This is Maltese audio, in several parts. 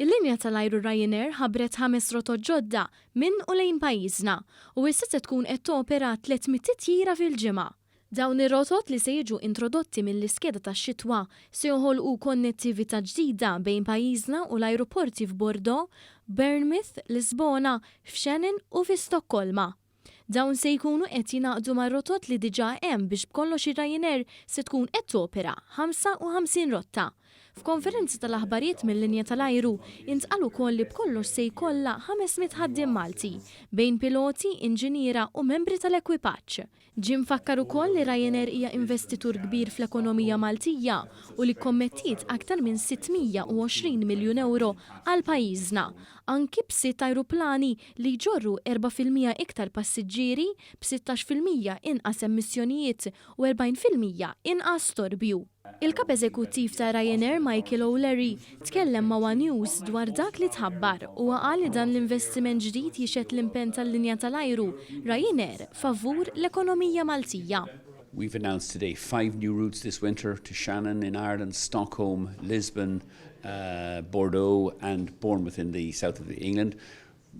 Il-linja tal-ajru Ryanair ħabbret ħames rotot ġodda minn u lejn pajjiżna u issa se tkun qed topera 300 titjira fil-ġimgħa. Dawn ir-rotot li se jiġu introdotti mill-iskeda tax-xitwa se joħolqu konnettività ġdida bejn pajjiżna u l-ajruporti f'Bordeaux, Bournemouth, Lisbona, f'Shannon u fi Stokkolma. Dawn se jkunu qed jingħaqdu mar-rotot li diġà hemm biex b'kollox ir-Ryanair se tkun qed topera 55 rotta. F'konferenza tal-aħbarijiet mil-linja tal-ajru, intqal ukoll li b'kollox se jkollha 500 ħaddiem Malti, bejn piloti, inġiniera u membri tal-ekwipaġġ. Ġie mfakkar ukoll li Ryanair hija investitur kbir fl-ekonomija Maltija u li kkommettiet aktar minn 620 miljun ewro għal pajjiżna, anki b'sitt ajruplani li jġorru 4% iktar passiġġieri, b'16% inqas emissjonijiet u 40% inqas storbju. Il-Kap Eżekuttiv ta' Ryanair Michael O'Leary tkellem ma' one News dwar dak li tħabbar. Huwa qal li dan l-investiment ġdid jixhed l-impenn tal-linja tal-ajru Ryanair favur l-ekonomija Maltija. We've announced today five new routes this winter to Shannon in Ireland, Stockholm, Lisbon, Bordeaux and Bournemouth in the south of England.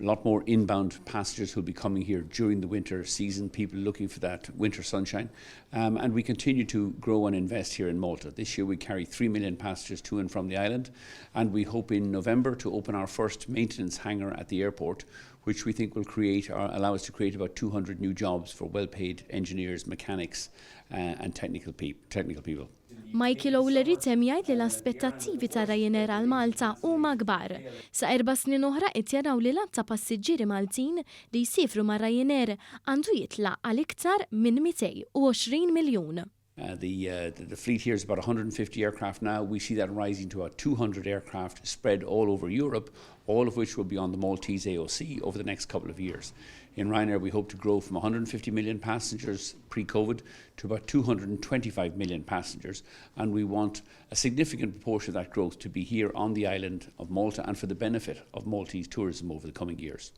A lot more inbound passengers who'll be coming here during the winter season, people looking for that winter sunshine. And we continue to grow and invest here in Malta. This year we carry 3 million passengers to and from the island, and we hope in November to open our first maintenance hangar at the airport, which we think will create or allow us to create about 200 new jobs for well-paid engineers, mechanics and technical people. Michael O'Leary temm jgħid li l-aspettattivi ta' Ryanair għal Malta huma kbar. Sa 4 snin oħra qed jaraw li l-għadd ta' passiġġieri Maltin li jsifru ma' Ryanair għandu jitla' għal iktar minn 220 miljun. The fleet here is about 150 aircraft now. We see that rising to about 200 aircraft spread all over Europe, all of which will be on the Maltese AOC over the next couple of years. In Ryanair, we hope to grow from 150 million passengers pre-COVID to about 225 million passengers, and we want a significant proportion of that growth to be here on the island of Malta and for the benefit of Maltese tourism over the coming years.